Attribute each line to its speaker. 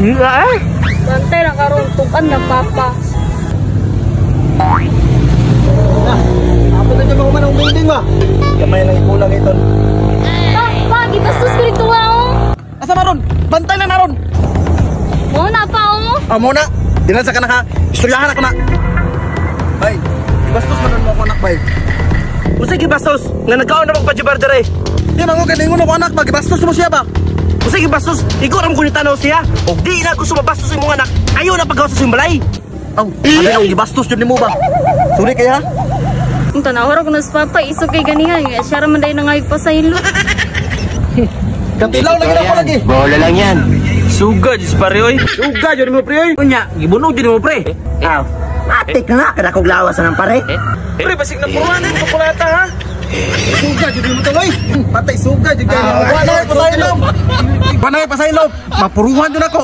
Speaker 1: Ah.
Speaker 2: Bantay na karon tukan na papa.
Speaker 3: Ako na dyan mahuman ang building ba?
Speaker 4: Gamay lang ikulang iton.
Speaker 2: Pa, pa, gibastos ko dito ah, oh.
Speaker 4: Asa maron? Bantay na naron.
Speaker 2: Mo na pa oh.
Speaker 4: Ah, mo na. Dinan sa kanaka. Istoryahan ako na. Bay, gibastos man mo ako anak bay.
Speaker 1: Unsay gibastos? Nga nagkaon na magpajibar dere.
Speaker 4: Di man ko ganingon ako anak ba, gibastos mo siya ba?
Speaker 1: Unsay gibastos? Ikaw ra mo kuno tanaw siya. Og di na gusto mabastos imong anak. Ayo na paggawas sa imong balay.
Speaker 4: Aw, abi ang gibastos jud nimo ba? Sorry kay ha.
Speaker 2: Ang tanaw ra ko na sa papa, isog kay ganihan. Nga siya ra man day nangayog pa sa ilo.
Speaker 4: Katilaw lagi na ako lagi.
Speaker 1: Bola lang yan. Suga jud pare oy. Suga jud mo pre oy. Unya, gibunog jud mo pre.
Speaker 5: Aw, matik na kada kog lawas ng pare.
Speaker 1: Pre, basig na puruan mo kulata ha.
Speaker 4: Suga jud nimo to oy. Patay suga jud kay. Wa na pasaylo. Wa na pasaylo. Mapuruhan jud ako.